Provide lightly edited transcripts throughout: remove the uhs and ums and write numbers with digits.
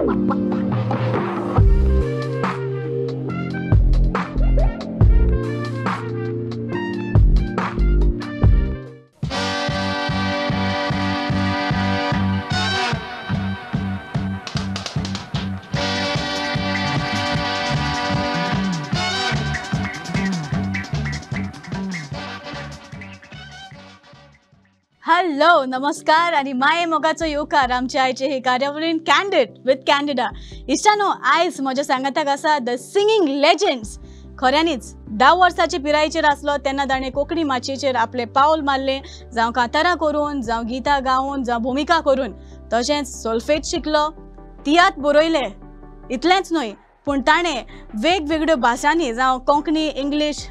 Hello नमस्कार आणि माये मोगाचो येवकार आमच्या आयचे हे कार्यावळीन कॅन्डिड विथ कॅन्डिडा. इश्टानो, आयज म्हज्या सांगाताक आसा the singing legends. खऱ्यांनीच 10 वर्साचे पिरायेचेर आसलो तेन्ना ताणें कोंकणी माचयेचेर आपलें पावल मारलें, जावं कांतारां करून, जावं गितां गावन, जावं भुमिका करून. तशेंच सोल्फेज शिकलो, तियात्र बरयले. इतलेंच न्हय पूण ताणें वेगवेगळ्यो भाशांनी, जावं कोंकणी, इंग्लीश,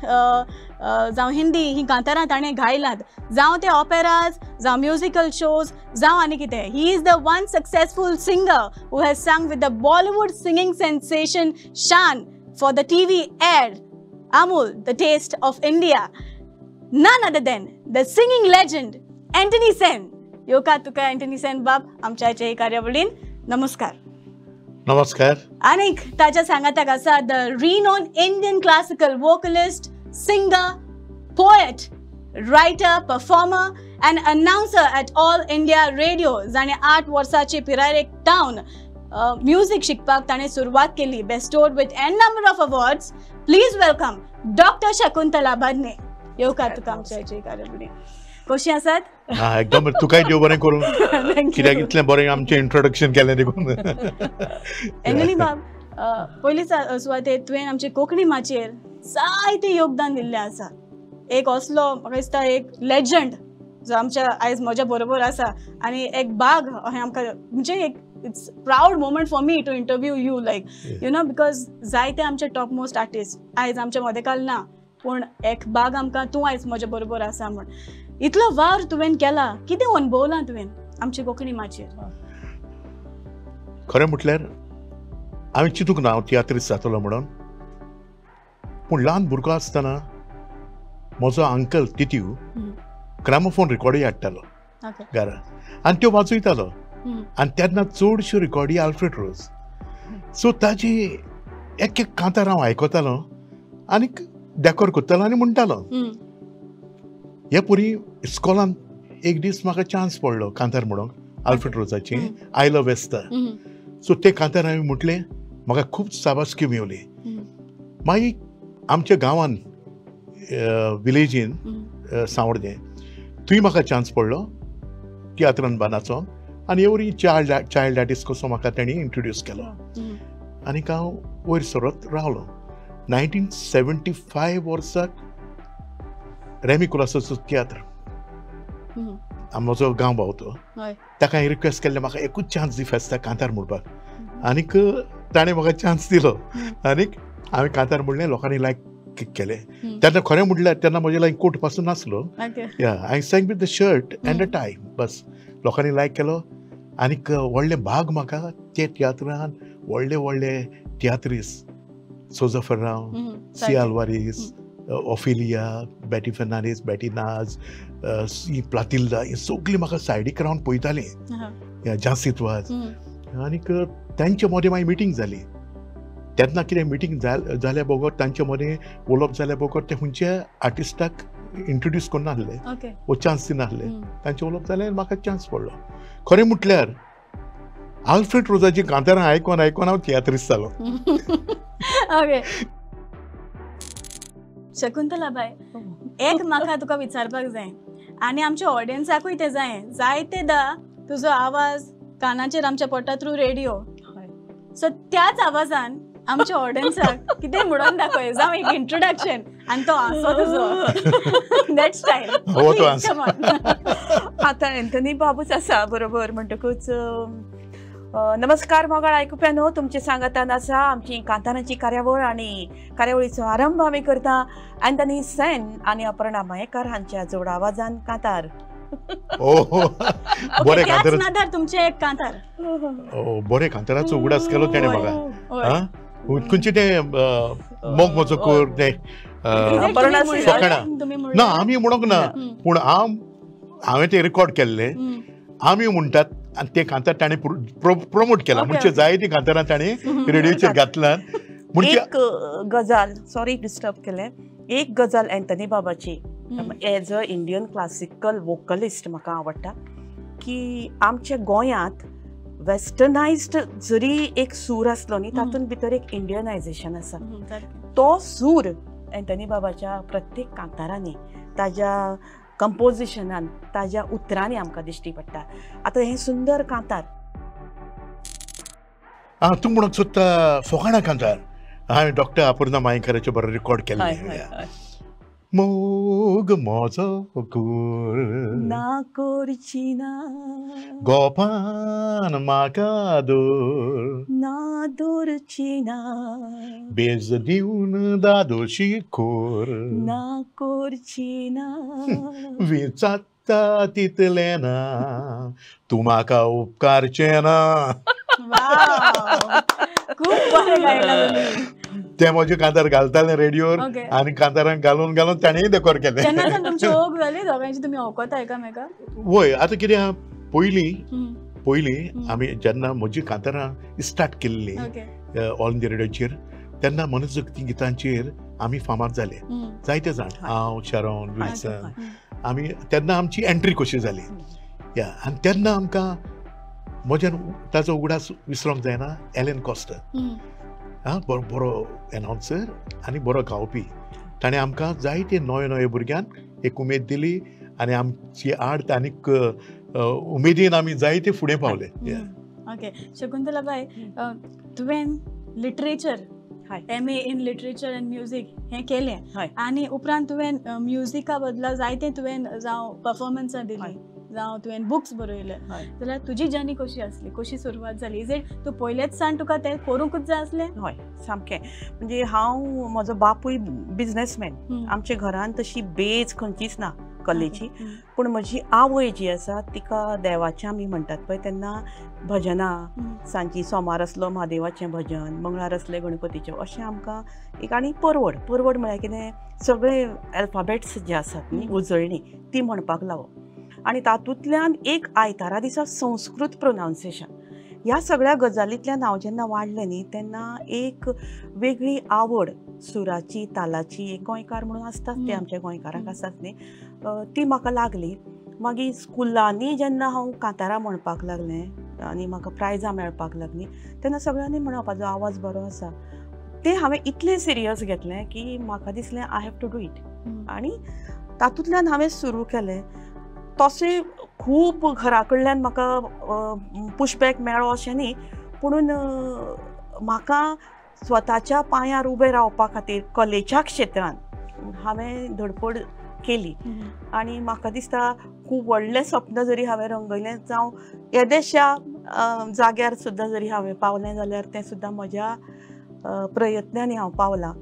जावं हिंदी, ही कांतारां ताणें गायलात, जावं ते ऑपेराज, जावं म्युजिकल शोज, जावं आनी कितें. He is the one successful singer who has sung with the Bollywood singing sensation Shaan for the TV ad Amul the taste of India. None other than the singing legend Anthony Sen. येवकार तुका Anthony Sen बाब आमच्या आयच्या हे कार्यावळीन. नमस्कार. नमस्कार. आनीक ताच्या सांगाताक आसा the renowned Indian classical vocalist, singer, poet, writer, performer and announcer at All India Radio, जाणें 8 वर्साचे पिरायेक तावन म्युजीक शिकपाक ताणें सुरवात केली. Bestowed with n number of awards. Please welcome doctor Shakuntala Bhadne. येवकार तुका आमच्या आयचे कार्यावळीन. कशी आसात? हा, एकदम. तुकाय देव बरें करूं, कित्याक इतलें बरें आमचें इंट्रोडक्शन केलें देखून. एंटनी बाब, पयलीच सुवातेर तुवें आमचे कोंकणी माचयेर जायतें योगदान दिल्लें आसा. एक असलो म्हाका दिसता एक लेजंड जो आमच्या आयज म्हज्या बरोबर आसा आनी एक बाग अहें आमकां, म्हणजे एक it's proud moment for me to interview you, like you know, because जायते आमचे टॉप मोस्ट आर्टिस्ट आयज आमच्या मदेकाल ना, पूण एक बाग आमकां तूं आयज म्हज्या बरोबर आसा म्हण. इतलो वावर तुवें केला, कितें अणभवलां तुवें आमचे कोंकणी माचयेर? खरें म्हटल्यार हांवें चिंतूंक ना हांव तियात्रिस्त जातलो म्हणून, पूण ल्हान भुरगो आसतना म्हजो अंकल तित्यू ग्रामोफोन रिकॉर्डी हाडटालो घरा आनी त्यो वाजयतालो आनी तेन्ना चडश्यो रिकॉर्डी आल्फ्रेड रोज. सो ताजी एक एक कांतार हांव आयकतालो आनी डेकोर करतालो आनी म्हणटालो. हे पुरी इस्कॉलान एक दीस म्हाका चान्स पडलो कांतार म्हणूंक, आल्फ्रेड रोजाची I love Esther. सो ते कांतार हांवें म्हटलें, म्हाका खूब शाबासकी मेवली. मागीर आमच्या गांवान विलेजीन सांवड्डें थंय म्हाका चान्स पडलो तियात्रान बानाचो आनी एवरी चायल्ड आर्टिस्ट कसो म्हाका तेणी इंट्रोड्यूस केलो आनी हांव वयर सरत रावलो. 1975 वर्साक रेमी कुलासाचो तियात्र, म्हजो गांव भाव तो, ताका हांवें रिक्वेस्ट केल्लें म्हाका एकूच चान्स दी फेस्ताक कांतार म्हणपाक, आनीक ताणें म्हाका चान्स दिलो आनीक हांवें कांतार म्हणलें, लोकांनी लायक केलें. तेन्ना खरें म्हटल्यार तेन्ना म्हजे लागीं कोट पासून नासलो, I sang with the shirt and a tie, बस. लोकांनी लायक केलो आनीक व्हडले भाग म्हाका ते तियात्रान व्हडले व्हडले tiatrist Souza Ferrao, C Alvares, Ophelia, Betty Fernandes, Betty Naz, C Platilda, ही सगळीं म्हाका सायडीक रावन पळयतालीं, जासीत वाज. आनीक तांचे मदें मागीर मिटींग जाली. तेन्ना कितें मिटींग जाल्या बगर तांचे मदें उलोवप जाल्या बगर ते खंयच्या आर्टिस्टाक इंट्रोड्यूस करून नासले वो चान्स दिनासले. तांचें उलोवप जालें, म्हाका चान्स पडलो. खरें म्हटल्यार आल्फ्रेड रोजाची कांतारां आयकोन आयकोन हांव तियात्रिस्त जालो. ओके शकुंतला बाय, एक म्हाका तुका विचारपाक जाय आनी आमच्या ऑडियन्साकूय तें जाय. जायतेदा तुजो आवाज कानाचेर आमच्या पडटा थ्रू रेडियो, सो त्याच आवाजान आमच्या ऑडियन्साक कितें म्हणून दाखय, जावं एक इंट्रोडक्शन आनी तो हांसो तुजो, that style. आतां एंथनी बाबूच आसा बरोबर, म्हणटकूच नमस्कार मोगाळ आयकुप्यानो, तुमचे सांगातान आसा आमची कांतारांची कार्यावळ आनी कार्यावळीचो आरंभ आमी करता अँथनी सेन आनी अपर्णा मयेकर हांच्या जोड आवाजान कांतार. नादार तुमचे एक कांतार बरें कांताराचो उगडास केलो तेणें म्हाका. खंयचें तें मोग म्हजो कोर तें फकाणां ना, आमी म्हणूंक ना, पूण हांव हांवें तें रिकॉर्ड केल्लें. आमी म्हणटात आनी तें कांतार ताणें प्रोमोट केलां म्हणजे जायतीं कांतारां ताणें रेडियोचेर घातलां. म्हणजे एक गजाल, सॉरी डिस्टर्ब केलें, एक गजाल एंथनी बाबाची as a Indian classical vocalist म्हाका आवडटा की आमच्या गोंयांत वेस्टर्नायज्ड जरी एक सूर आसलो न्ही तातूंत भितर एक इंडियनायजेशन आसा. तो सूर एंथनी बाबाच्या प्रत्येक कांतारांनी, ताज्या कंपोजिशनान, ताज्या उतरांनी आमकां दिश्टी पडटा. आतां हें सुंदर कांतार तूं म्हणूंक सोदता फोकाणां कांतार हांवें डॉक्टर अपूर्णा मायेंकराचें बरें रिकॉर्ड केल्लें. मोग म्हजो कूर ना करची ना, गोपान म्हाका दवर ना दवरची ना, बेज दिवन दादोशी कोर ना करची ना, विचारता तितलें ना तूं म्हाका उपकारचें ना. खूब बरें गायलां. ते म्हजे कांतार घालताले रेडियोर आनी कांतारांक घालून घालून ताणेंय डेकोर केलें. तेन्ना तुमची ओग जाली दोगांयची, तुमी ओकता एकामेका? वय, आतां कितें आहा, पयलीं पयलीं आमी जेन्ना म्हजी कांतारां स्टार्ट केल्ली ऑल इंडिया रेडियोचेर तेन्ना मनसजगती गितांचेर आमी फामाद जाले जायते जाण, हांव, शरण, विल्सन, आमी तेन्ना आमची एंट्री कशी जाली या. आनी तेन्ना आमकां म्हज्यान ताचो उगडास विसरोंक जायना, एलन कॉस्टर, आं, बरो बरो एनावन्सर आनी बरो गावपी, ताणें आमकां जायते नवे नवे भुरग्यांक एक उमेद दिली आनी आमची आड आनीक उमेदीन आमी जायते फुडें पावले. ओके शकुंतलाबाय, तुवें literature, MA in literature and music हें केलें आनी उपरांत तुवें म्युजिका बदला जायते तुवें जावं परफॉर्मन्सां दिली, जावं तुवें बुक्स बरयले, जाल्यार तुजी जर्नी कशी आसली, कशी सुरवात जाली? Is it तूं पयलेच सावन तुका तें करूंकूच जाय आसलें? हय सामकें. म्हणजे हांव, म्हजो बापूय बिजनेसमॅन, आमच्या घरान तशी बेज खंयचीच ना कलेची, पूण म्हजी आवय जी आसा तिका देवाचें आमी म्हणटात पळय तेन्ना भजनां, सांजची सोमार आसलो म्हादेवाचें भजन, मंगळार आसलें गणपतीचें, अशें आमकां एक. आनी परवड, परवड म्हळ्यार कितें, सगळे अल्फाबेट्स जे आसात न्ही उजळणी ती म्हणपाक लावप आनी तातूंतल्यान एक आयतारा दिसा संस्कृत प्रोनावन्सिएशन, ह्या सगळ्या गजालींतल्यान हांव जेन्ना वाडलें न्ही तेन्ना एक वेगळी आवड सुराची, तालाची, एक गोंयकार म्हणून आसताच ते आमच्या गोंयकारांक आसाच न्ही, ती म्हाका लागली. मागीर स्कुलांनी जेन्ना हांव कांतारां म्हणपाक लागलें आनी म्हाका प्रायजां मेळपाक लागलीं तेन्ना सगळ्यांनी म्हणप हाजो आवाज बरो आसा. तें हांवें इतलें सिरियस घेतलें की म्हाका दिसलें I have to do it आनी तातूंतल्यान हांवें सुरू केलें. तशें खूब घरा कडल्यान म्हाका पुशबॅक मेळ्ळो अशें न्ही, पुणून म्हाका स्वताच्या पांयार उबें रावपा खातीर कलेच्या क्षेत्रान हांवें धडपड केली आनी म्हाका दिसता खूब व्हडलें सपन जरी हांवें रंगयलें जावं येदेशा जाग्यार सुद्दां जरी हांवें पावलें जाल्यार तें सुद्दां म्हज्या प्रयत्नांनी हांव पावलां,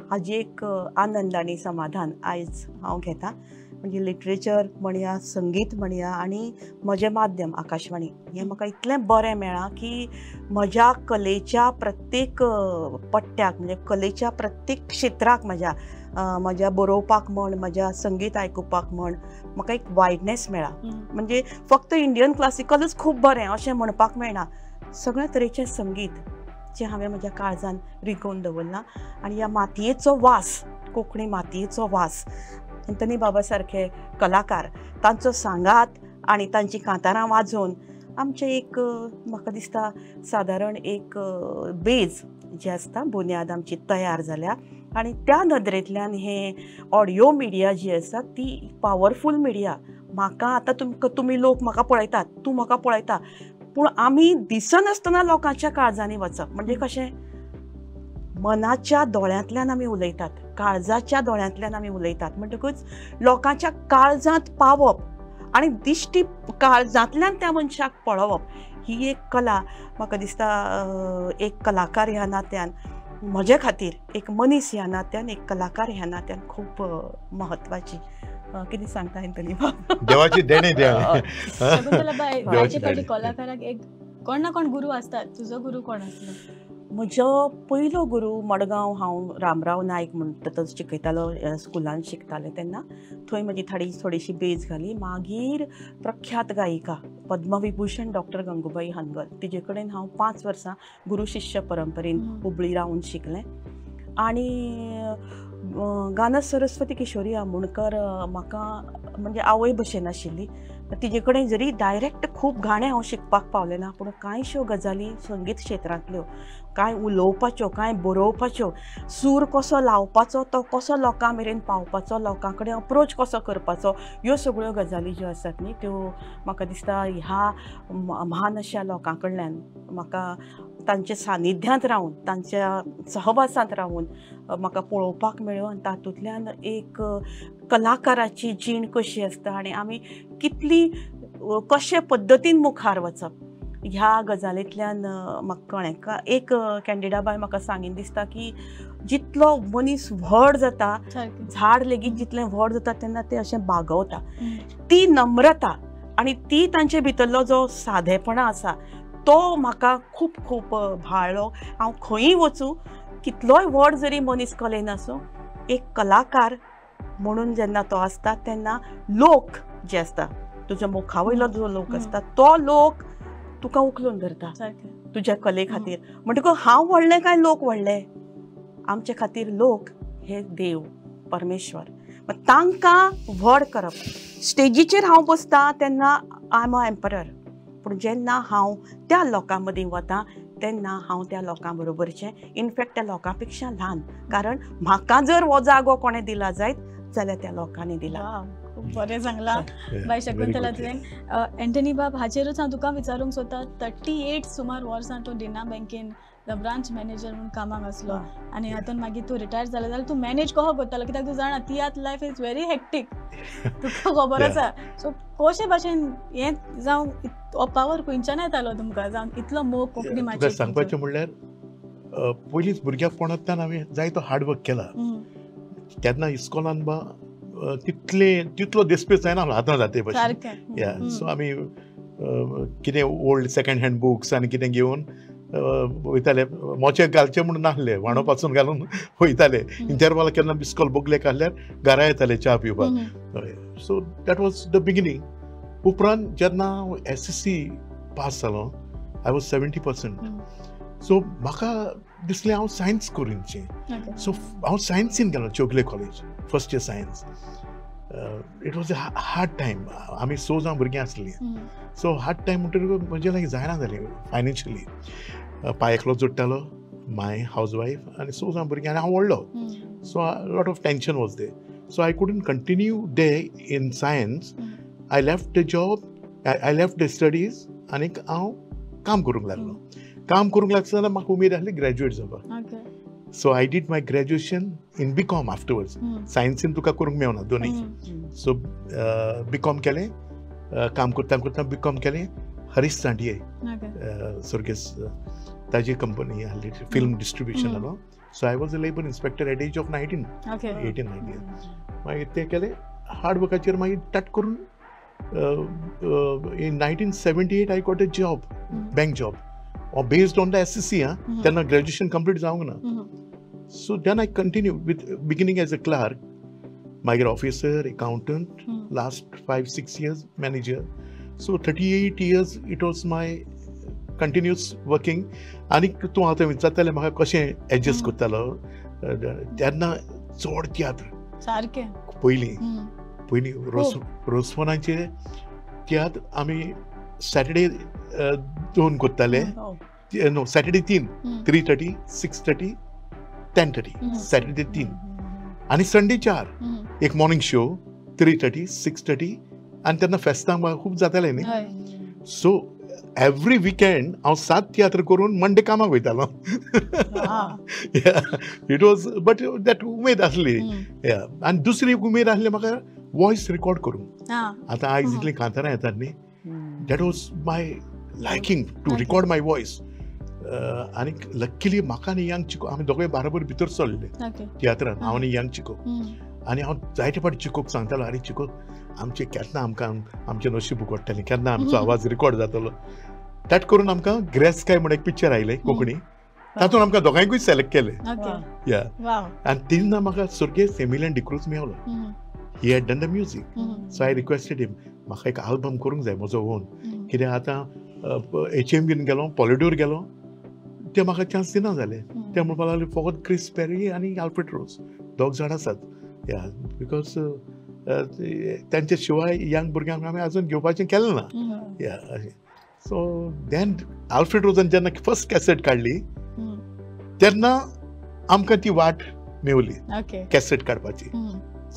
हाजी एक आनंद आनी समाधान आयज हांव घेता. म्हणजे लिटरेचर म्हणया, संगीत म्हणया आनी म्हजें माध्यम आकाशवाणी हें म्हाका इतलें बरें मेळ्ळां की म्हज्या कलेच्या प्रत्येक पट्ट्याक, म्हणजे कलेच्या प्रत्येक क्षेत्राक, म्हज्या म्हज्या बरोवपाक म्हण, म्हज्या संगीत आयकुपाक म्हण म्हाका एक वायडनेस मेळ्ळा. म्हणजे फक्त इंडियन क्लासिकलच खूब बरें अशें म्हणपाक मेळना, सगळ्या तरेचें संगीत जें हांवें म्हज्या काळजान रिगोवन दवरलां आनी ह्या मातयेचो वास, कोंकणी मातयेचो वास, एंथनी बाबा सारखे कलाकार तांचो सांगात आनी तांची कांतारां वाजोवन आमचें एक म्हाका दिसता सादारण एक बेज जी आसता, बुन्याद आमची तयार जाल्या आनी त्या नदरेंतल्यान हें ऑडियो मिडिया जी आसा ती पावरफूल मिडिया. म्हाका आतां तुमकां, तुमी लोक म्हाका पळयतात, तूं म्हाका पळयता, पूण आमी दिसनासतना लोकांच्या काळजांनी वचप म्हणजे कशें, मनाच्या दोळ्यांतल्यान आमी उलयतात, काळजाच्या दोळ्यांतल्यान आमी उलयतात, म्हणटकूच लोकांच्या काळजांत पावप आनी दिश्टी काळजांतल्यान त्या मनशाक पळोवप ही एक कला. म्हाका दिसता एक कलाकार ह्या नात्यान म्हजे खातीर, एक मनीस ह्या नात्यान, एक कलाकार ह्या नात्यान खूब म्हत्वाची. कितें सांगता एंथनी बाब? देवाची देणे. शकुंतलाबाय, जायते फावटी कलाकाराक एक कोण ना कोण गुरू आसतात, तुजो गुरू कोण आसलो? म्हजो पयलो गुरू मडगांव हांव रामराव नायक म्हणटा तो शिकयतालो, स्कुलान शिकतालें तेन्ना थंय म्हजी थोडीशी बेज घाली. मागीर प्रख्यात गायिका पद्मविभूषण डॉक्टर गंगूबाई हानगल तिजे कडेन हांव 5 वर्सां गुरू शिष्य परंपरेन हुबळी रावन शिकलें. आनी गान सरस्वती किशोरी आमोणकर म्हाका म्हणजे आवय भशेन आशिल्ली. तिजे कडेन जरी डायरेक्ट खूब गाणें हांव शिकपाक पावलें ना, पूण कांयश्यो गजाली संगीत क्षेत्रांतल्यो, कांय उलोवपाच्यो, कांय बरोवपाच्यो, सूर कसो लावपाचो, तो कसो लोकां मेरेन पावपाचो, लोकां कडेन अप्रोच कसो करपाचो, ह्यो सगळ्यो गजाली ज्यो आसात न्ही त्यो म्हाका दिसता ह्या म्हान अशा लोकां कडल्यान म्हाका तांच्या सानिध्यांत रावन, तांच्या सहवासांत रावन म्हाका पळोवपाक मेळ्ळ्यो. आनी तातूंतल्यान एक कलाकाराची जीण कशी आसता आनी आमी कितली कशे पद्दतीन मुखार वचप ह्या गजालींतल्यान म्हाका कळ्ळें. एक कॅन्डिडा बाय म्हाका सांगीन दिसता की जितलो मनीस व्हड जाता, झाड लेगीत जितलें व्हड जाता तेन्ना तें अशें बागवता. ती नम्रता आनी ती तांचे भितरलो जो सादेपणा आसा तो म्हाका खूब खूब भाळ्ळो. हांव खंयूय वचूं, कितलोय व्हड जरी मनीस कलेन आसूं, एक कलाकार म्हणून जेन्ना तो आसता तेन्ना लोक जे आसता, तुज्या मुखा वयलो जो लोक आसता तो लोक तुका उखलून धरता तुज्या कले खातीर. म्हणटकच हांव व्हडलें काय लोक व्हडले? आमचे खातीर लोक हे देव, परमेश्वर. तांकां व्हड करप. स्टेजीचेर हांव बसता तेन्ना I am a emperor, पूण जेन्ना हांव त्या लोकां मदीं वता तेन्ना हांव त्या लोकां बरोबरचें, इनफॅक्ट त्या लोकां पेक्षा ल्हान. कारण म्हाका जर हो जागो कोणें दिला जायत जाल्यार त्या लोकांनी दिला. खूब बरें सांगलां बाय शकुंतला तुवें. एंटनी बाब, हाचेरूच हांव तुका विचारूंक सोदता. 38 सुमार वर्सां तूं डिना बँकेन ब्रांच मॅनेजर म्हणून कामाक आसलो आनी हातून मागीर तूं रिटायर जालो जाल्यार तूं मॅनेज कसो करतालो? कित्याक तूं जाणा तियात्र लायफ is very hectic, तुका खबर आसा. सो कशे भाशेन हें जावं, हो पावर खंयच्यान येतालो तुमकां जावन इतलो मोग कोंकणी माचयेर? सांगपाचें म्हणल्यार पयलींच भुरग्यापणांतल्यान हांवें जायतो हार्डवर्क केला. तेन्ना इस्कॉलान बा तितले तितलो दिसपी जायना आतां जाते भशेन. या सो आमी कितें ओल्ड सेकंड हँड बुक्स आनी कितें घेवन वयताले. मोचे घालचे म्हणून नासले, वाणो पासून घालून वयताले. इंटरवाल केन्ना इस्कॉल बोगले काडल्यार घरा येताले च्या पिवपाक. So that was the beginning. उपरांत जेन्ना हांव SSC पास जालो, I was 70%. सो म्हाका दिसलें हांव सायन्स करूंचें. सो हांव सायन्सीन गेलो, Chowgule college, first year science. It was a hard time. आमी 6 जाण भुरगीं आसलीं. सो हार्ड टायम म्हणटकीर म्हजें लागीं जायना जालें फायनान्शियली. पांय एकलो जोडटालो, my house wife आनी 6 जाण भुरगीं आनी हांव व्हडलो. So lot of tension was there. So I couldn't continue there in science. I left the job, I left the studies आनीक हांव काम करूंक लागलो. काम करूंक लागतना म्हाका उमेद आसली ग्रॅज्युएट जावपाक. So I did my graduation in BCom afterwards. सायन्सीन तुका करूंक मेळना दोनूय. सो BCom केलें, काम करता करता BCom केलें. हरीश सांडिये स्वर्गेस्त, ताजी कंपनी आसली, फिल्म डिस्ट्रिब्युशन आसलो. So I was a labour inspector at age of 19, 18, 19. मागीर तें केलें. हार्ड वर्काचेर मागीर टट करून in 1978 I got a job, bank job, based on the SSC. तेन्ना ग्रॅज्युएशन कंप्लीट जावंक ना. So then I continue with beginning as a clerk, मागीर officer, accountant, last 5-6 years manager. So 38 years it was my continuous working. आनी तूं आतां विचारतालें म्हाका कशें adjust करतालो तेन्ना चड तियात्र सारकें. पयलीं पयलीं रोसफोनाचे तियात्र आमी सॅटर्डे 2 करताले, नो सॅटर्डे 3, 3:30, 6:30, 10:30, सॅटर्डे 3 आनी संडे 4. एक मॉर्निंग शो 3:30, 6:30 आनी तेन्ना फेस्तां खूब जातालें न्ही. सो एवरी विकेंड हांव 7 तियात्र करून मंडे कामाक वयतालो. It was but that उमेद आसली. आनी दुसरी एक उमेद आसली म्हाका वॉयस रिकॉर्ड करूंक. आतां आयज जितलीं कांतारां येतात न्ही, that was my liking to record my voice. आनी लक्कीली म्हाका आनी यंग चिको आमी दोगूय बराबर भितर सरले तियात्रान, हांव आनी यंग चिको. आनी हांव जायते फावटी चिकोक सांगतालो, आरे चिको आमचें केन्ना आमकां आमचें नशीब उगडटलें, केन्ना आमचो आवाज रिकॉर्ड जातलो. That करून आमकां ग्रेस काय म्हण एक पिक्चर आयलें कोंकणी, तातूंत आमकां दोगांयकूय सिलेक्ट केलें. या आनी तेन्ना म्हाका स्वर्गेस्त एमिलियन D'Cruz मेवलो. He had done the music. So I requested him, म्हाका एक आल्बम करूंक जाय म्हजो ओन. कित्याक आतां HMV गेलो, पॉलिडोर गेलो, ते म्हाका चान्स दिना जाले. ते म्हणपाक लागले फकत क्रिस पेरी आनी आल्फ्रेड रोज दोग जाण आसात. या because तांच्या शिवाय यंग भुरग्यांक आमी अजून घेवपाचें केलें ना. या अशें. सो then Alfred रोजान जेन्ना फर्स्ट कॅसेट काडली तेन्ना आमकां ती वाट मेवली कॅसेट काडपाची.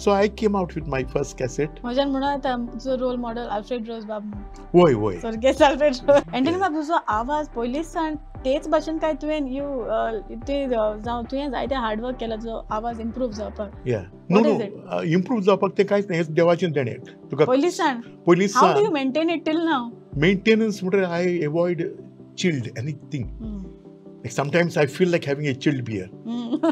So I came out with my first cassette. म्हज्यान म्हणून येता तुजो रोल मॉडल आल्फ्रेड रोज बाब. वय वय सारकेच आल्फ्रेड रोज. एंटनी बाब, तुजो आवाज पयलींच सावन तेच भाशेन काय तुवें जावं तुवें जायते हार्डवर्क केला तुजो आवाज इम्प्रूव जावपाक? या नो नो इम्प्रूव जावपाक तें कांयच न्ही, देवाचें देणें तुका पयलींच सावन. पयलींच how do you maintain it till now? Maintenance म्हणल्यार I avoid chilled anything. Like sometimes I feel like having a chilled beer,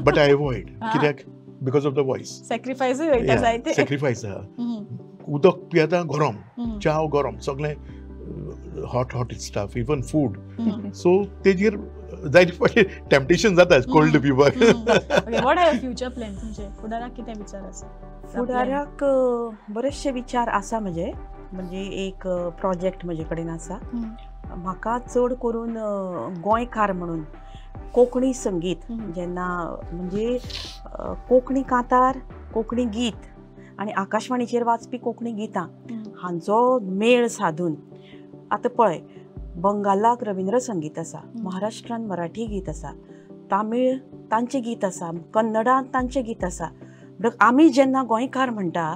but I avoid. कित्याक? Because of the voice. Sacrifice वयता जायते. Sacrifice आहा. उदक पियेता गरम, च्याव गरम, सगळें hot hot stuff, even food. So तेजेर जायते फावटी टेम्पटेशन जाता कोल्ड पिवपाक. What are your future plan? तुमचे फुडाराक कितें विचार आसा? फुडाराक बरेचशे विचार आसा म्हजे. म्हणजे एक प्रोजेक्ट म्हजे कडेन आसा. म्हाका चड करून गोंयकार म्हणून कोंकणी संगीत जेन्ना म्हणजे कोंकणी कांतार, कोंकणी गीत आनी आकाशवाणीचेर वाजपी कोंकणी गितां हांचो मेळ साधून आतां पळय बंगालाक रविंद्र संगीत आसा, महाराष्ट्रान मराठी गीत आसा, तामीळ तांचें गीत आसा, कन्नडान तांचें गीत आसा. म्हणटकच आमी जेन्ना गोंयकार म्हणटा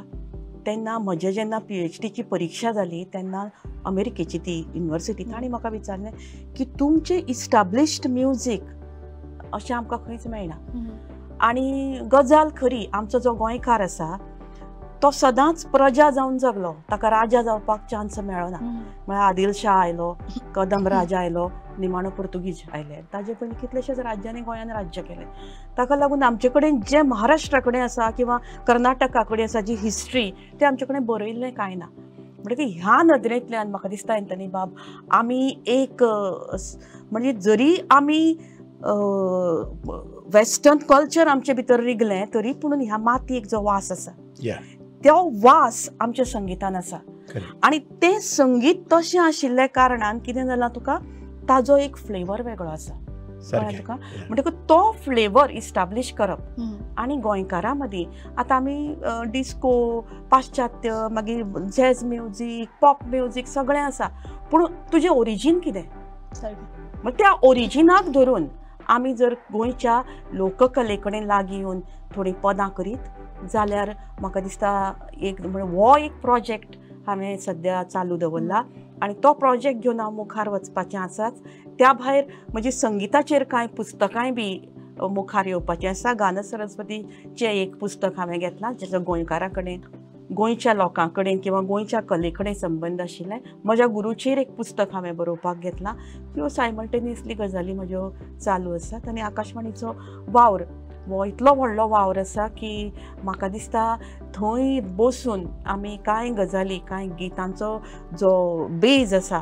तेन्ना म्हजें जेन्ना PhDची परिक्षा जाली तेन्ना अमेरिकेची ती युनिवर्सिटी तांणी म्हाका विचारलें की तुमचें इस्टाब्लिश्ड म्युजीक अशें आमकां खंयच मेळना. आनी गजाल खरी, आमचो जो गोंयकार आसा तो सदांच प्रजा जावन जगलो, ताका राजा जावपाक चान्स मेळना. म्हळ्यार आदिल शाह आयलो, कदम राजा आयलो, निमाणो पुर्तुगीज आयले, ताजे पयलीं कितलेशेच राज्यांनी गोंयान राज्य केलें. ताका लागून आमचे कडेन जें महाराष्ट्रा कडेन आसा किंवा कर्नाटका कडेन आसा जी हिस्ट्री तें आमचे कडेन बरयल्लें कांय ना. म्हणटकीर ह्या नदरेंतल्यान म्हाका दिसता एंथनी बाब आमी एक म्हणजे जरी आमी वेस्टर्न कल्चर आमचे भितर रिगलें तरी पुणून ह्या मातयेक जो वास आसा तो वास आमच्या संगितान आसा. आनी तें संगीत तशें आशिल्ल्या कारणान कितें जालां तुका ताजो एक फ्लेवर वेगळो आसा, कळ्ळें तुका? म्हणटकूच तो फ्लेवर इस्टाब्लिश करप आनी गोंयकारां मदीं आतां आमी डिस्को, पाश्चात्य, मागीर जॅज म्युजीक, पॉप म्युजीक सगळें आसा, पूण तुजें ओरिजीन कितें? मग त्या ओरिजिनाक धरून आमी जर गोंयच्या लोककले कडेन लागीं येवन थोडीं पदां करीत जाल्यार म्हाका दिसता एक हो एक प्रोजेक्ट हांवें सद्या चालू दवरला आनी तो प्रोजेक्ट घेवन हांव मुखार वचपाचें आसाच. त्या भायर म्हजी संगिताचेर कांय पुस्तकांय बी मुखार येवपाचें आसा. गानसरस्वतीचें एक पुस्तक हांवें घेतलां जेचो गोंयकारां कडेन, गोंयच्या लोकां कडेन किंवा गोंयच्या कले कडेन संबंद आशिल्लें. म्हज्या गुरूचेर एक पुस्तक हांवें बरोवपाक घेतलां. त्यो सायमल्टेनियसली गजाली म्हज्यो चालू आसात. आनी आकाशवाणीचो वावर हो इतलो व्हडलो वावर आसा की म्हाका दिसता थंय बसून आमी कांय गजाली, कांय गितांचो जो बेज आसा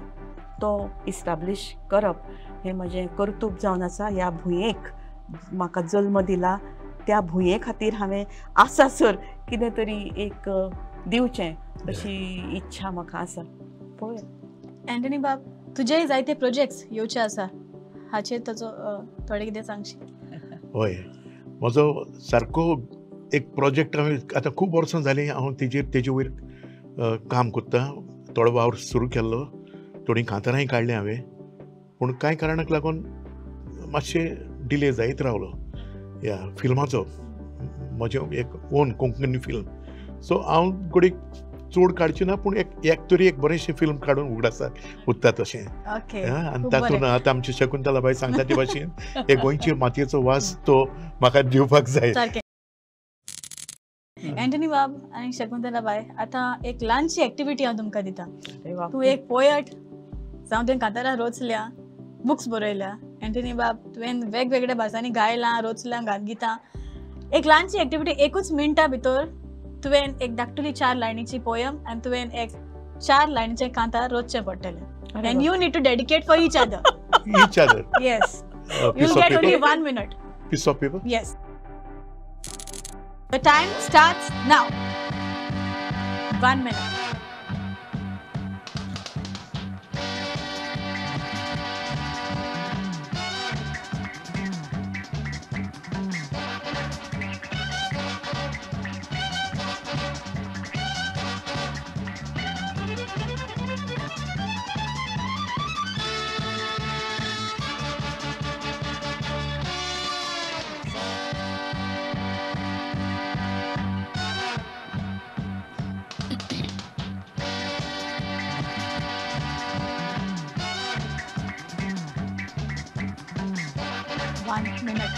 तो इस्टाब्लिश करप हें म्हजें कर्तुब जावन आसा. ह्या भुंयेक म्हाका जल्म दिला त्या भुंये खातीर हांवें आसा सर कितें तरी एक दिवचें अशी इच्छा म्हाका आसा. पळोवया. एंटनी बाब, तुजेय जायते प्रोजेक्ट्स येवचे आसा, हाचेर ताचो थोडें कितें सांगशी? हय, म्हजो सारको एक प्रोजेक्ट हांवें आतां खूब वर्सां जालीं हांव तेजे वयर काम करता. थोडो वावर सुरू केल्लो, थोडीं कांतारांय काडलीं हांवें, पूण कांय कारणाक लागून मातशें डिले जायत रावलो. ह्या फिल्माचो म्हजें एक ओन कोंकणी फिल्म, सो हांव घडये चड काडचें ना, पूण एक तरी एक बरेंशें फिल्म काडून उगडासाक उरता तशें. आनी तातूंत आतां आमची शकुंतला बाई सांगता ते भाशेन हे गोंयचे मातयेचो वास तो म्हाका दिवपाक जाय. एंटनी बाब आनी शकुंतला बाई, आतां एक ल्हानशी एक्टिविटी हांव तुमकां दिता. तूं एक पोयट जावं तुवें कांतारां रचल्या, बुक्स बरयल्या. एंटनी बाब, तुवें वेगवेगळ्या भासांनी गायलां, रचलां गितां. एक ल्हानशी एक्टिविटी, एकूच मिनटा भितर तुवें एक धाकटुली 4 लायनीची पोयम आनी तुवें एक 4 लायनीचें कांतार रचचें पडटलें. And you need to dedicate for each other. Each other? Yes. You will get only 1 minute. Piece of paper? Yes. The time starts now. 1 minute. 1 minute.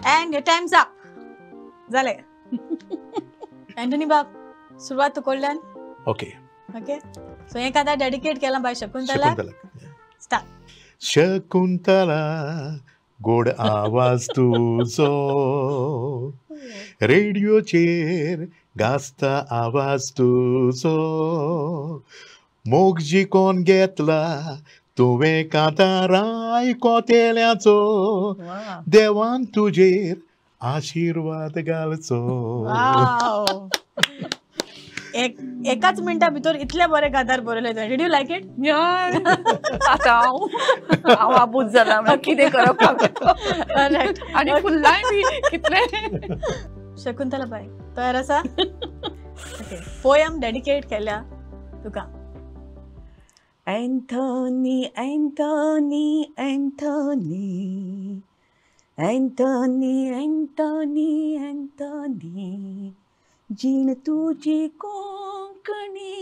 And your time's up. जालें. Anthony बाब, सुरवात तुकडल्यान. Okay okay. So हें कांतार dedicate केलां बाय Shakuntala. Start. Shakuntala गोड आवाज तुजो, रेडियोचेर गाजता आवाज तुजो, मोग जिकोन घेतला तुवें कांतार आयकोतेल्याचो, देवान तुजेर आशिर्वाद घालचो. एकाच मिनटा भितर इतले बरे कांतार बरयले तुवें. Did you like it? आतां हांव आबूज जाला, कितें करप आनी फुल्लाय बी कितले. शकुंतला बाय तयार आसा? ओके, पोयम डेडिकेट केल्या तुका. Anthony Anthony Anthony Anthony Anthony Anthony, जीण तुजी कोंकणी,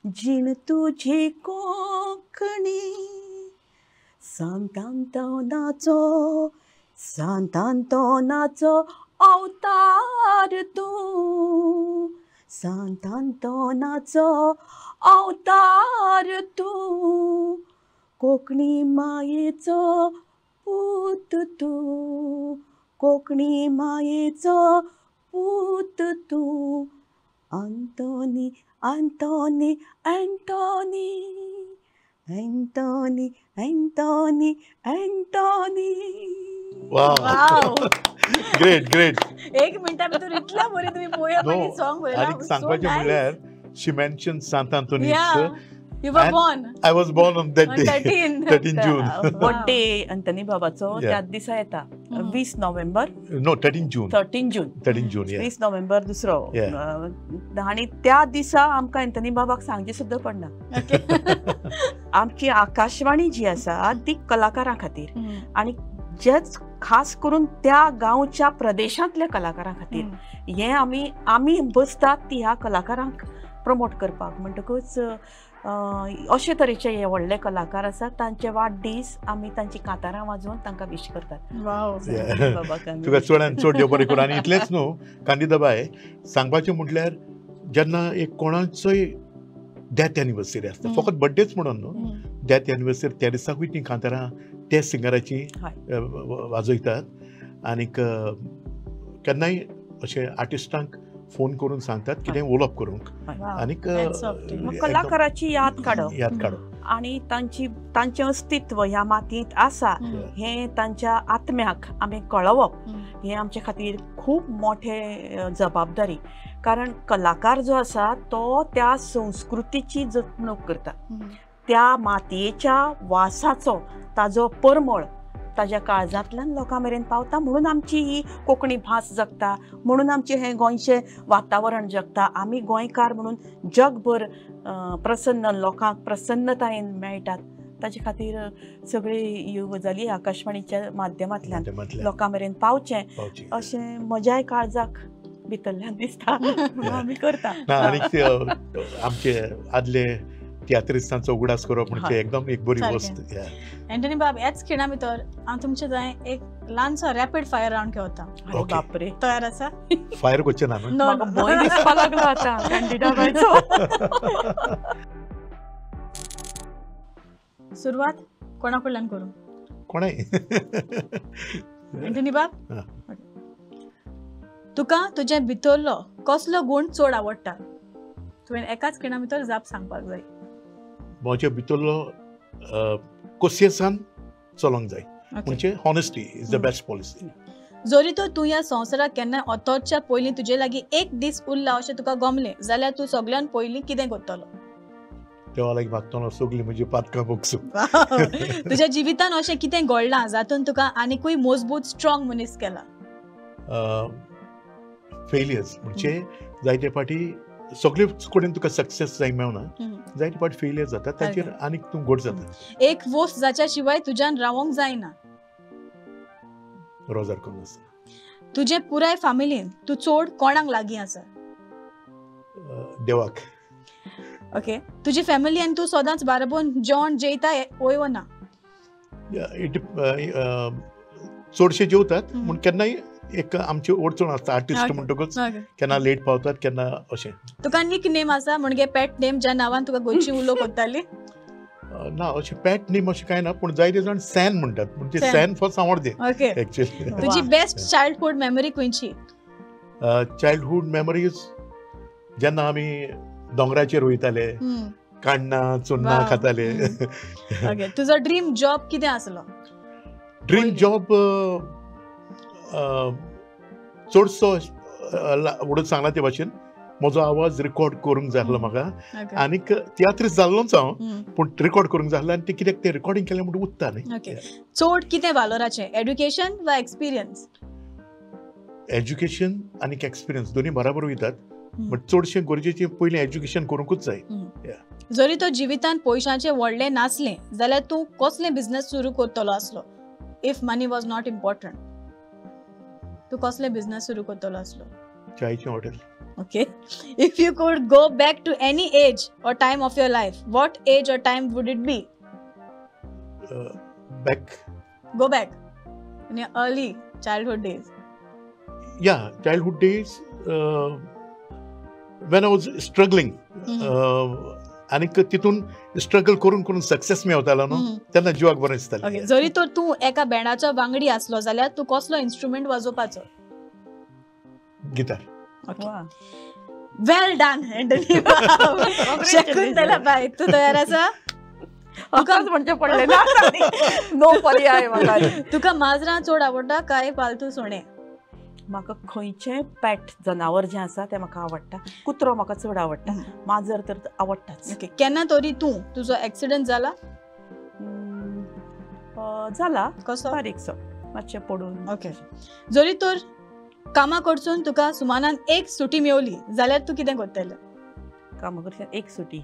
जीण तुजी कोंकणी, सांतांतोनाचो सांतांतोनाचो अवतार तूं, सांतांतोनाचो अवतार तूं, कोंकणी मायेचो पूत तूं, कोंकणी मायेचो पूत तूं, Anthony Anthony Anthony Anthony Anthony Anthony. Wow, great great. एक मिनटा भितर इतल्या बरी तुमी पोयम आनी सॉंग बरयलां. आनी सांगपाचें म्हणल्यार she mentioned Sant Anthony. Yeah, you were born. I was born on that day. 13 June. Birthday Anthony बाबाचो त्याच दिसा येता, 20 नोव्हेंबर. No, 13 June. 13 June. 13 June. 20 नोव्हेंबर दुसरो. आनी त्या दिसा आमकां अँथनी बाबाक सांगचें सुद्दां पडना. आमची आकाशवाणी जी आसा ती कलाकारां खातीर, आनी जेच खास करून त्या गांवच्या प्रदेशांतल्या कलाकारां खातीर हें आमी आमी बसतात ती ह्या कलाकारांक प्रमोट करपाक. म्हणटकूच अशे तरेचे हे व्हडले कलाकार आसात, तांचे वाडदीस आमी तांची कांतारां वाजोवन तांकां विश करतात. तुका चडान चड देव बरें करूं. आनी इतलेंच न्हू कांदिदाबाय, सांगपाचें म्हटल्यार जेन्ना एक कोणाचोय डेथ एनिवर्सरी आसता, फकत बड्डेच म्हणून न्हू, डेथ एनिवर्सरी त्या दिसाकूय तीं कांतारां त्या सिंगराची वाजयतात. आनीक केन्नाय अशें आर्टिस्टांक फोन करून सांगतात कितें उलोवप करूंक. आनीक कलाकाराची याद काडप, याद काडप आनी तांची तांचें अस्तित्व ह्या मातयेंत आसा हें तांच्या आत्म्याक आमी कळोवप हें आमचे खातीर खूब मोठे जबाबदारी. कारण कलाकार जो आसा तो त्या संस्कृतीची जपणूक करता, त्या मातयेच्या वासाचो ताजो परमळ ताज्या काळजांतल्यान लोकां मेरेन पावता. म्हणून आमची ही कोंकणी भास जगता, म्हणून आमचें हें गोंयचें वातावरण जगता. आमी गोंयकार म्हणून जगभर प्रसन्न लोकांक प्रसन्नतायेन मेळटात. ताजे खातीर सगळी ह्यो गजाली आकाशवाणीच्या माध्यमांतल्यान लोकां मेरेन पावचें अशें म्हज्याय काळजाक भितरल्यान दिसता, आमी करता. आनी आमचे आदले तियात्रिस्तांचो उगडास करप म्हणजे एकदम एक बरी वस्त. अँथनी बाब, ह्याच खिणा भितर हांव तुमचे जाय एक ल्हानसो रॅपीड फायर रावंड घेवता. बापरे, तयार आसा? फायर करचें ना, म्हाका भंय दिसपाक लागलो आतां कॅन्डिडाबायचो. सुरवात कोणा कडल्यान करूं? कोणाय. अँथनी बाब, तुका तुजे भितरलो कसलो गूण चड आवडटा? तुवें एकाच खिणा भितर जाप सांगपाक जाय. म्हज्या भितरलो कोसियेसान चलोंक जाय, म्हणजे honesty is the best policy. जरी तर तूं ह्या संवसाराक केन्नाय अतोरच्या पयलीं तुजे लागीं एक दीस उरला अशें तुका गमलें जाल्यार तूं सगळ्यान पयलीं कितें करतलो? देवा लागीं मागतलो सगळीं म्हजी पातकां भोगसूं. तुज्या जिवितान अशें कितें घडलां जातून तुका आनिकूय मजबूत स्ट्रॉंग मनीस केला? फेलियर्स म्हणजे जायते फावटी सगळे कडेन तुका सक्सेस जाय मेळना, जायते फावट फेलियर जाता, ताचेर आनीक तूं घट जाता. एक वस्त जाच्या शिवाय तुज्यान रावंक जायना? रोजार करून आसतना. तुजे पुराय फॅमिलीन तूं चड कोणाक लागीं आसा? देवाक. ओके. तुजी फॅमिली आनी तूं सदांच बाराबोन जेवण जेयता वय वो ना? चडशे जेवतात, पूण केन्नाय एक आमची अडचण आसता आर्टिस्ट म्हणटकूच, केन्ना लेट पावतात केन्ना अशें. तुका निक नेम आसा म्हणजे पेट नेम ज्या नांवान तुका गोंयची उलो कोत्ताली? ना, अशें पेट नेम अशें कांय ना, पूण जायते जाण सॅन म्हणटात, म्हणजे San for Sanvordem. Okay. Actually तुजी बेस्ट चायल्डहुड मेमरी खंयची? चायल्डहुड मेमरीज जेन्ना आमी दोंगराचेर वयताले, काण्णां चुन्नां खाताले. ओके. तुजो ड्रीम जॉब कितें आसलो? ड्रीम जॉब चडसो उडत सांगला ते भाशेन म्हजो आवाज रिकॉर्ड करूंक जाय आसलो म्हाका, आनीक तियात्रीस्त जाल्लोच हांव, पूण रिकॉर्ड करूंक जाय आसलो आनी तें कित्याक तें रिकॉर्डिंग केलें म्हणून उत्ता न्ही. चड कितें वालोराचें, एड्युकेशन वा एक्सपिरियन्स? एज्युकेशन आनी एक्सपिरियन्स दोनी बराबर वयतात, बट चडशें गरजेचें पयलीं एज्युकेशन करूंकूच जाय. जरी तो जिवितांत पयशांचें व्हडलें नासलें जाल्यार तूं कसलें बिजनेस सुरू करतलो आसलो? If money was not important, तूं कसलें बिजनेस सुरू करतलो आसलो? चायचें hotel. Okay. If you could go back to any age or time of your life, what age or time would it be? Back. Go back in your early childhood days. Yeah, childhood days when I was struggling. आनीक तितून struggle करून करून success मेवतालो न्हू, तेन्ना जिवाक बरें दिसतालें. जरी तर तूं एका बँडाचो वांगडी आसलो जाल्यार तूं कसलो इन्स्ट्रुमेंट वाजोवपाचो? Guitar. Well done Anthony. Shakuntala बाय, तूं तयार आसा? तुकाच म्हणचें पडलें ना, नो पर्याय म्हाका. तुका माजरां चड आवडटा काय पालतू सुणे? म्हाका खंयचें पेट जनावर जें आसा तें म्हाका आवडटा. कुत्रो म्हाका चड आवडटा, माजर तर आवडटाच. ओके. केन्ना तरी तूं तुजो एक्सिडंट जाला? जाला. कसो? बारीकसो मातशें पडून. ओके. जरी तर कामा कडसून तुका सुमानान एक सुटी मेवली जाल्यार तूं कितें करतलें? कामा कडसून एक सुटी,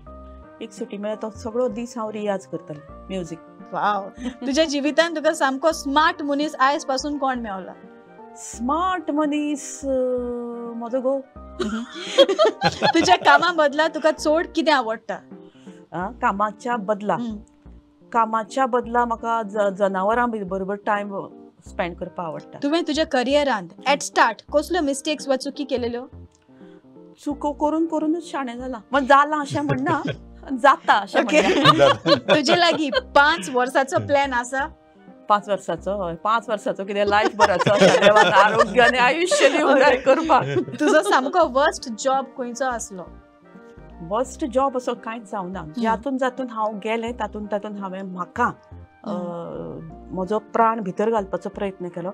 एक सुटी मेळ्ळ्यार तो सगळो दीस हांव रियाज करतलें, म्युजीक. वाव. तुज्या जिवितान तुका सामको स्मार्ट मनीस आयज पासून कोण मेवला? स्मार्ट मनीस म्हजो घोव. तुज्या कामा बदला तुका चड कितें आवडटा? कामाच्या बदला, कामाच्या बदला म्हाका जनावरां बरोबर टायम स्पेंड करपाक आवडटा. तुवें तुज्या करियरांत एट स्टार्ट कसल्यो मिस्टेक्स वा चुकी केलेल्यो? चुको करून करूनच शाणें जालां, म्हणजे जालां अशें म्हणना, जाता अशें म्हणना. तुजे लागीं 5 वर्साचो प्लॅन आसा? 5 वर्साचो? हय, 5 वर्साचो कितें लायफ भराचो आसा, आरोग्य आनी आयुश्य दिवंक जाय करपाक. तुजो सामको वर्स्ट जॉब खंयचो आसलो? वर्स्ट जॉब असो कांयच जावना. जातून जातून हांव गेलें तातूंत तातूंत हांवें म्हाका म्हजो प्राण भितर घालपाचो प्रयत्न केलो.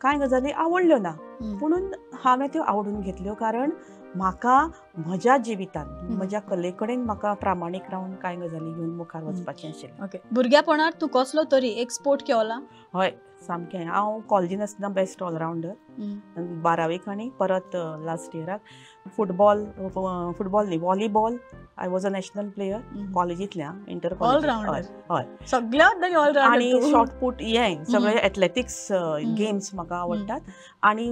कांय गजाली आवडल्यो ना, पुणून हांवें त्यो आवडून घेतल्यो, कारण म्हाका म्हज्या जिवितांत म्हज्या कले कडेन म्हाका प्रामाणीक रावन कांय गजाली घेवन मुखार वचपाचें आशिल्लें. ओके. भुरग्यापणार तूं कसलो तरी एक स्पोर्ट खेळला? हय, सामकें. हांव कॉलेजीन आसतना बेस्ट ऑलरावंडर, 12वेक आनी परत लास्ट इयराक फुटबॉल, फुटबॉल न्ही volleyball, I was a national player कॉलेजींतल्या, inter college. Allrounder. हय, सगळ्या ऑलरावंडर. आनी शॉर्टपूट हें सगळे एथलेटिक्स गेम्स म्हाका आवडटात, आनी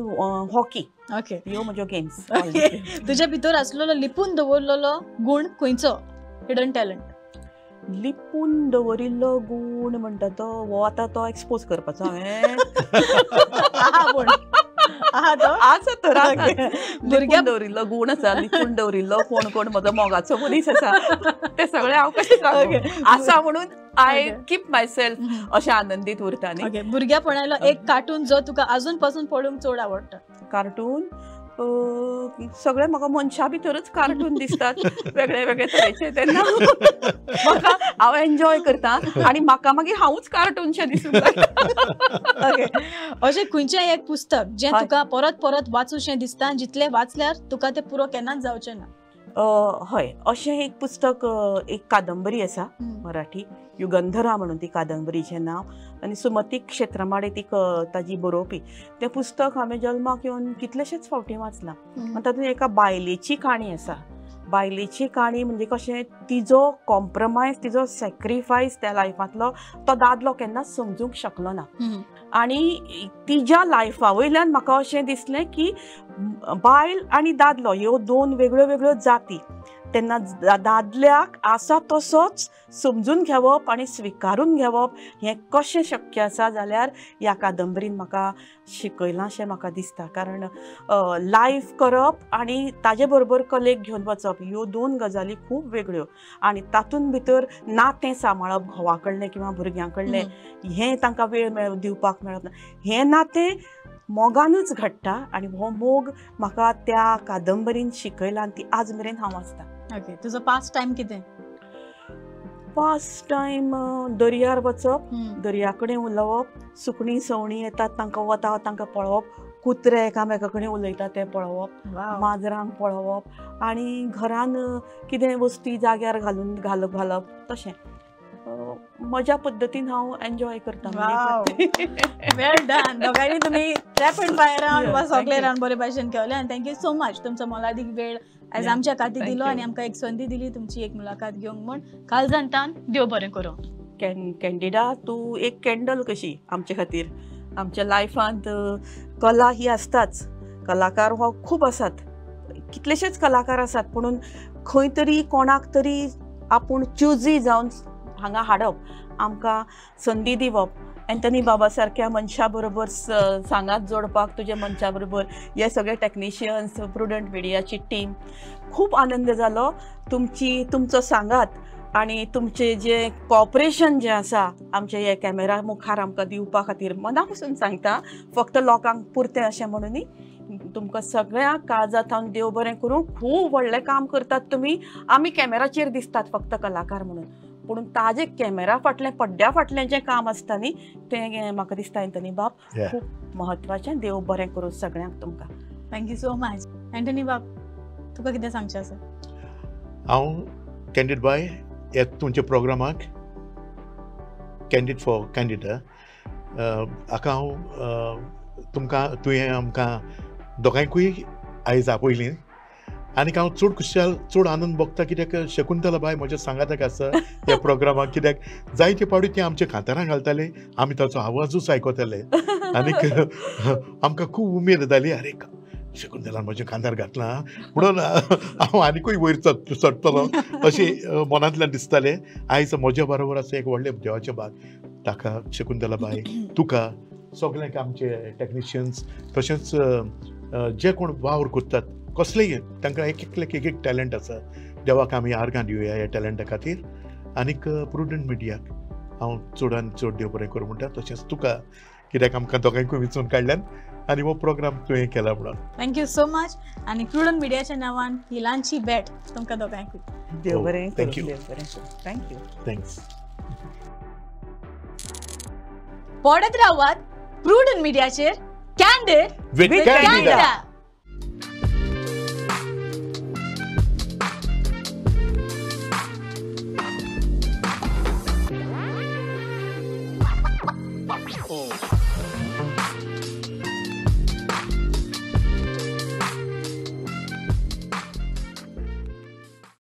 हॉकी. ओके. ह्यो म्हज्यो गेम्स. तुज्या भितर आसलेलो लिपून दवरलेलो गुण खंयचो? Hidden talent. लिपून दवरिल्लो गूण म्हणटा तो हो आतां तो एक्सपोज करपाचो हांवें. आसा तर भुरग्या दवरिल्लो गूण आसा, लिपून दवरिल्लो कोण कोण म्हजो मोगाचो मनीस आसा ते सगळे हांव कशें सांगू आसा, म्हणून I keep my self अशें आनंदीत उरता. न्ही, भुरग्यापणालो एक कार्टून जो तुका अजून पासून पळोवंक चड आवडटा? कार्टून सगळे म्हाका मनशा भितरूच कार्टून दिसतात वेगळे वेगळे तरेचे, तेन्ना म्हाका हांव एन्जॉय करता आनी म्हाका मागीर हांवूच कार्टूनशें दिसूंक लागता. ओके. अशें खंयचें एक पुस्तक जें तुका परत परत वाचूशें दिसता, जितलें वाचल्यार तुका तें पुरो केन्नाच जावचें ना? हय, अशें एक पुस्तक, एक कादंबरी आसा मराठी, युगंधरा म्हणून ती कादंबरीचें नांव, आनी सुमती क्षेत्रमाडे ती ताजी बरोवपी. तें पुस्तक हांवें जल्माक येवन कितलेशेच फावटी वाचलां. आनी तातूंत एका बायलेची काणी आसा, बायलेची काणी म्हणजे कशें तिजो कॉम्प्रोमायज, तिजो सॅक्रिफायस त्या लायफांतलो तो दादलो केन्नाच समजूंक शकलो ना. आनी तिज्या लायफा वयल्यान म्हाका अशें दिसलें की बायल आनी दादलो ह्यो दोन वेगळ्यो वेगळ्यो जाती, तेन्ना दादल्याक आसा तसोच समजून घेवप आनी स्विकारून घेवप हें कशें शक्य आसा जाल्यार ह्या कादंबरीन म्हाका शिकयलां अशें म्हाका दिसता. कारण लायफ करप आनी ताजे बरोबर कलेक घेवन वचप ह्यो दोन गजाली खूब वेगळ्यो आनी तातूंत भितर नातें सांबाळप घोवा कडलें किंवा भुरग्यां कडलें हें तांकां वेळ दिवपाक मेळप ना. हें नातें मोगानूच घडटा आनी हो मोग म्हाका त्या कादंबरीन शिकयला आनी ती आज मेरेन हांव वाचतां. ओके, तुजो पास टायम कितें? पास टायम दर्यार वचप, दर्या कडेन उलोवप, सुकणीं सवणीं येतात तांकां वता तांकां पळोवप, कुत्रे एकामेका कडेन उलयता तें पळोवप, माजरांक पळोवप आनी घरान कितें वस्ती जाग्यार घालून घालप तशें म्हज्या पद्दतीन हांव एन्जॉय करता. वेल डन. दोगांयनी तुमी रॅपीड फायर रावंड वा सगळे रावंड बरे भाशेन खेळले आनी thank you so much तुमचो मोलादीक वेळ आयज आमच्या खातीर दिलो आनी आमकां एक संदी दिली तुमची एक मुलाखत घेवंक म्हूण. काळजांतान देव बरें करूं. कॅन्डिडा, तूं एक कॅन्डल कशी आमचे खातीर. आमच्या लायफांत कला ही आसताच, कलाकार हो खूब आसात, कितलेशेच कलाकार आसात, पुणून खंय तरी कोणाक तरी आपूण च्युजी जावन हांगा हाडप, आमकां संदी दिवप, एंथनी बाबा सारक्या मनशा बरोबर सांगात जोडपाक, तुज्या मनशा बरोबर हे सगळे टॅक्निशियन्स, प्रुडंट मिडियाची टीम, खूब आनंद जालो तुमची, तुमचो सांगात आनी तुमचें जें कॉपरेशन जें आसा आमचे हे कॅमेरा मुखार आमकां दिवपा खातीर मना पसून सांगता, फक्त लोकांक पुरतें अशें म्हणून न्ही, तुमकां सगळ्या काळजा थावन देव बरें करूं. खूब व्हडलें काम करतात तुमी, आमी कॅमेराचेर दिसतात फक्त कलाकार म्हणून, पूण ताजे कॅमेरा फाटलें पड्ड्या फाटलें जें काम आसता न्ही तें म्हाका दिसता एंथनी बाब खूब म्हत्वाचें. देव बरें करूं सगळ्यांक तुमकां. Thank you so much. Anthony बाब, तुका कितें सांगचें आसा? हांव कॅन्डीड बाय ह्या तुमच्या प्रोग्रामाक कॅन्डीड फॉर कॅन्डिडा हाका हांव तुमकां तुवें आमकां दोगांयकूय आयज आपयलीं आनीक हांव चड खुशाल चड आनंद भोगता कित्याक शकुंतला बाय म्हज्या सांगाताक आसा ह्या प्रोग्रामाक, कित्याक जायते फावटी ते आमच्या कांतारां घालताले, आमी ताचो आवाजूच आयकताले आनीक आमकां खूब उमेद जाली, अरे शकुंतलान म्हज्या कांतार घातलां म्हणून हांव आनिकूय वयर चडटलो अशें मनांतल्यान दिसतालें. आयज म्हज्या बरोबर आसा एक व्हडलें देवाचें भाग, ताका शकुंतला बाय, तुका, सगळ्यांक आमचे टॅक्निशियन्स, तशेंच जे कोण वावर करतात कसलेय तांकां एक एकल्याक एक एक टॅलंट आसा, देवाक आमी आर्गां दिवया ह्या टॅलंटा खातीर. आनीक प्रुडंट मिडियाक हांव चडान चड देव बरें करूं म्हणटा, तशेंच तुका, कित्याक आमकां दोगांयकूय विंचून काडल्यान आनी हो प्रोग्राम तुवें केला म्हणून. Thank you so much. आनी प्रुडंट मिडियाच्या नांवान ही ल्हानशी भेट तुमकां दोगांयकूय. देव बरें करूं. Thank you. देव बरें करूं. Thank you. Thanks. पडत रावात प्रुडंट मिडियाचेर कॅन्डीड विथ कॅन्डिडा. Oh.